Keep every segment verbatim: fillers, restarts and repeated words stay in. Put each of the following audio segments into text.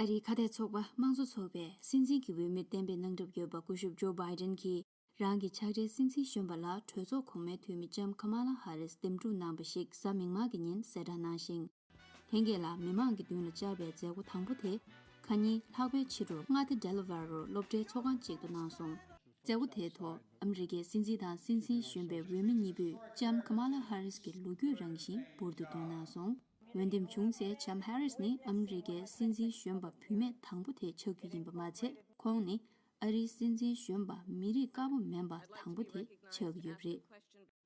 ཨ་རིའི་ཁ་གཏད་ཚོགས་པ་དམངས་གཙོ་ཚོགས་པས་སྲིད་འཛིན་གྱི་འོས་མིར་གཏན་འབེབས་གནང་གྲབས་ཡོད་པ་སྐུ་ཞབས་ཇོ་བྷའི་ཏིན་གྱིས་རང་གི་ཕྱག་སྦྲེལ་སྲིད་འཛིན་གཞོན་པ་ལ་གྲོས་ཚོགས་གོང་མའི་འཐུས་མི་ལྕམ་ཁ་མ་ལ་ཧ་རིས་འདེམས་སྒྲུག་གནང་པ་ཞིག་གཟའ་མིག་དམར་གྱི་ཉིན་གསལ་བསྒྲགས་གནང་ཞིང་། ལྷན་རྒྱས་ལ་མི་མང་གི་མདུན་ལ་བཅར་བའི་མཛད་སྒོ་དང་པོ་དེ་ཁ་ཉིན་ལྷག་པའི་ཕྱི་དྲོར་མངའ་སྡེ་ཌེ་ལ་ཝེར་རུ་སློབ་གྲྭའི་ཚོགས་ཁང་གཅིག་ཏུ་གནང་སོང་། མཛད་སྒོ་དེའི་ཐོག་ཨ་མི་རི་ཀའི་སྲིད་འཛིན་དང་སྲིད་འཛིན་གཞོན་པའི་འོས་མི་གཉིས་པོས་ལྕམ་ཁ་མ་ལ་ཧ་རིས་ཀྱི་ལོ་རྒྱུས་རང་བཞིན་འབུར་དུ་བཏོན་གནང་སོང་། འོས་འདེམས་བྱུང་ཚེ་ལྕམ་ཧ་རིས་ནི་ཨ་མི་རི་ཀའི་སྲིད་འཛིན་གཞོན་པ་བུད་མེད་དང་པོ་དེ་ཆགས་རྒྱུ་ཡིན་པ་མ་ཚད། ཁོང་ནི་ཨ་རིའི་སྲིད་འཛིན་གཞོན་པ་མི་རིགས་དཀར་པོ་མིན་པ་དང་པོ་དེ་ཆགས་ཀྱི་ཡོད་པ་རེད།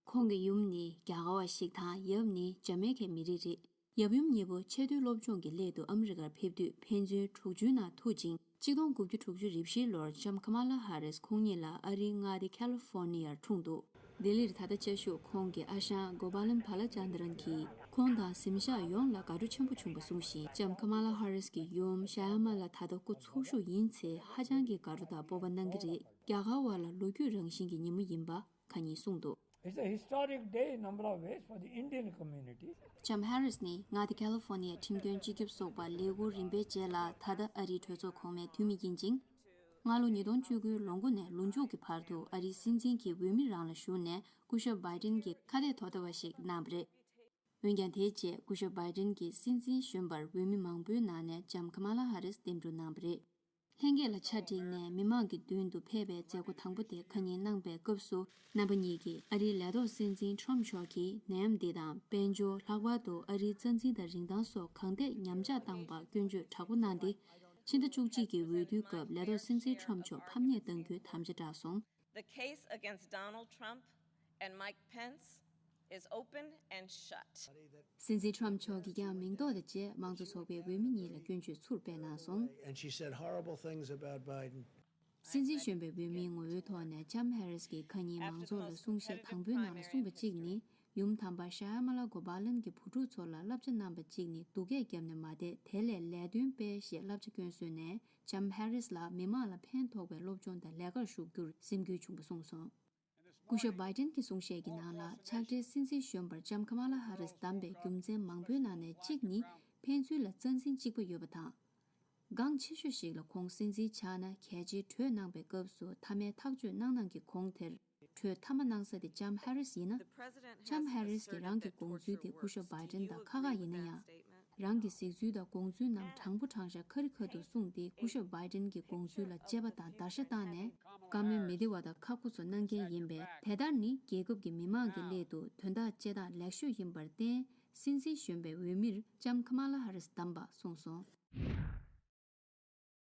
ཁོང་གི་ཡུམ་ནི་རྒྱ་གར་བ་ཞིག་དང་ཡབ་ནི་ཇ་མེ་ཁའི་མི་རིགས་རེད། ཡབ་ཡུམ་གཉིས་པོ་ཆེས་མཐོའི་སློབ་སྦྱོང་གི་སླད་དུ་ཨ་མི་རི་ཀར་ཕེབས་དུས་ཕན་ཚུན་དྲུག་ཅུའི་ནང་ཐུག་ཅིང་། ཆིག་སྟོང་དགུ་བརྒྱ་དྲུག་ཅུ་རེ་བཞིའི་ལོར་ལྕམ་ཁ་མ་ལ་ཧ་རིས་ཁོང་ཉིད་ལ་ཨ་རིའི་མངའ་སྡེ་ཁ་ལི་ཧྥོར་ནི་ཡར་འཁྲུངས་འདུག་ལྡི་ལིར་ད་ལྟ་བཅའ་བཞུགས་ཁོང་གི་ཨ་ཞང་གོ་པ་ལན་བྷ་ལ་ཅན་དྲན་གྱིས་ཁོང་དང་གཟིམ་ཤག་ཡོངས་ལ་དགའ་སྤྲོ་ཆེན་པོ་བྱུང་བ་གསུངས་ཤིང་། ལྕམ་ཁ་མ་ལ་ཧ་རིས་ཀྱི་ཡུམ་ཤ་ཡ་མ་ལ་ད་ལྟ་སྐུ་འཚོ་བཞུགས་ཡིན་ཚེ་ཧ་ཅང་གི་དགའ་སྤྲོ་དང་སྤོབས་པ་གནང་གི་རེད། རྒྱ་གར་བ་ལ་ལོ་རྒྱུས་རང་བཞིན་གྱི་ཉིན་མོ་ཡིན་པ། ཁ་ཉིན་གསུངས་འདུག It's a historic day in number of ways for the Indian community. ལྕམ་ཧ་རིས་ནི་མངའ་སྡེ་ཁ་ལི་ཧྥོར་ནི་ཡའི་ཁྲིམས་དོན་སྤྱི་ཁྱབ་ཚོགས་པར་ལས་ཁུར་རིམ་པས་བྱས་ལ། ད་ལྟ་ཨ་རིའི་གྲོས་ཚོགས་གོང་མའི་འཐུས་མི་ཡིན་ཅིང་། སྔ་ལོ་ཉིས་སྟོང་བཅུ་དགུའི་ལོ་མགོ་ནས་ལོ་མཇུག་གི་བར་དུ་ཨ་རིའི་སྲིད་འཛིན་གྱི་འོས་མི་རང་ལ་ཞུགས་ནས་སྐུ་ཞབས་བྷའི་ཏིན་གྱི་ཁ་གཏད་དོ་ཟླ་བ་ཞིག་གནང་བ་རེད། འོན་ཀྱང་། དེའི་རྗེས་སྐུ་ཞབས་བྷའི་ཏིན་གྱིས་སྲིད་འཛིན་གཞོན་པར་འོས་མི་མང་པོའི་ནང་ནས་ལྕམ་ཁ་མ་ལ་ཧ་རིས་འདེམས་སྒྲུག་གནང་བ་རེད། ལྷན་རྒྱས་ལ་ཕྱག་བསྒྲིགས་ནས་མི་མང་གི་མདུན་དུ་ཕེབས་པའི་མཛད་སྒོ་དང་པོ་དེ་ཁ་ཉིན་གནང་པའི་སྐབས་སུ། རྣམ་པ་གཉིས་ཀྱིས་ཨ་རིའི་ལས་ཐོག་སྲིད་འཛིན་ཁྲོམ་མཆོག་གིས་ནད་ཡམས་འདི་དང་དཔལ་འབྱོར། ལྷག་པར་དུ་ཨ་རིའི་རྩ་འཛིན་དང་རིན་ཐང་སོགས་གང་ཐད་ཉམས་ཆག་བཏང་པར་སྐྱོན་བརྗོད་དྲག་པོ་གནང་སྟེ། ཕྱི་ཟླ་བཅུ་གཅིག་གི་འོས་བསྡུའི་སྐབས་ལས་ཐོག་སྲིད་འཛིན་ཁྲོམ་མཆོག་ཕམ་ཉེས་གཏང་རྒྱུའི་དམ་བཅའ་བསྒྲགས་སོང་། The case against Donald Trump and Mike Pence is open and shut. སྲིད་འཛིན་ཁྲོམ་མཆོག་གིས་ཀྱང་མིང་འདོགས་དང་བཅས་དམངས་གཙོ་ཚོགས་པའི་འོས་མི་གཉིས་ལ་སྐྱོན་བརྗོད་ཚུར་སྤེལ་གནང་སོང་། And she said horrible things about Biden. སྲིད་འཛིན་གཞོན་པའི་འོས་མིའི་ངོ་བོའི་ཐོག་ནས་ལྕམ་ཧེ་རིས་ཀྱིས་ཁ་ཉིན་མང་ཚོགས་ལ་གསུང་བཤད་དང་པོའི་ནང་ལ་གསུངས་པ་གཅིག་ནི། ཡུམ་དམ་པ་ཤ་ཡ་མ་ལ་གོ་པ་ལན་གྱི་བུ་ཕྲུག་ཚོ་ལ་བསླབ་བྱ་གནང་པ་གཅིག་ནི་སྡུག་སྐད་བརྒྱབ་ནས་མ་བསྡད། དེ་ལས་ལས་དོན་སྤེལ་ཞེས་བསླབ་བྱ་སྐྱོན་བཟོས་ནས། ལྕམ་ཧེ་རིས་ལ་མི་མང་ལ་ཕན་ཐོགས་པའི་སློབ་སྦྱོང་དང་ལས་ཀར་ཞུགས་རྒྱུར་སེམས་འགུལ་བྱུང་བ་གསུངས་སོང་། སྐུ་ཞབས་བྷའི་ཏིན་གྱི་གསུང་བཤད་ཀྱི་ནང་ལ། ཕྱག་སྦྲེལ་སྲིད་འཛིན་གཞོན་པར་ལྕམ་ཁ་མ་ལ་ཧ་རིས་བདམས་པའི་རྒྱུ་མཚན་མང་པོའི་ནང་ནས་གཅིག་ནི། ཕན་ཚུན་ལ་རྩ་འཛིན་གཅིག་པ་ཡོད་པ་དང་། འགངས་ཆེ་ཤོས་ཤིག་ལ་ཁོང་སྲིད་འཛིན་ཆགས་ན་གལ་ཆེའི་གྲོས་གནང་པའི་སྐབས་སུ་མཐའ་མའི་ཐག་གཅོད་གནང་གནང་གི་གོང་དེར། གྲོས་མཐའ་མ་གནང་ས་དེ་ལྕམ་ཧེ་རིས་ཡིན་ན། ལྕམ་ཧེ་རིས་ཀྱིས་རང་གི་དགོངས་ཚུལ་དེ་སྐུ་ཞབས་བྷའི་ཏིན་དང་ཁ་ཁ་ཡིན་ན་ཡང་། རང་གི་གཟིགས་ཚུལ་དང་དགོངས་ཚུལ་རྣམས་དྲང་པོ་དྲང་བཞག་ཁ་རི་ཁ་ཐུག་གསུངས་ཏེ། སྐུ་ཞབས་བྷའི་ཏིན་གྱི་དགོངས་ཚུལ་ལ་དཔྱད་པ་དང་བརྡར་ཤ་བཏང་ནས། བཀའ་མོལ་མི་བདེ་བ་དང་ཁག་པོ་ཚོ་གནང་མཁན་ཡིན་པས། དེ་ལྟར་ནི་རྒྱལ་ཁབ་ཀྱི་མི་མང་གི་སླད་དུ་དོན་དག་བྱེད་སྟངས་ལེགས་ཤོས་ཡིན་པར་བརྟེན། སྲིད་འཛིན་གཞོན་པའི་འོས་མིར་ལྕམ་ཁ་མ་ལ་ཧ་རིས་བདམས་པ་གསུངས་སོང་།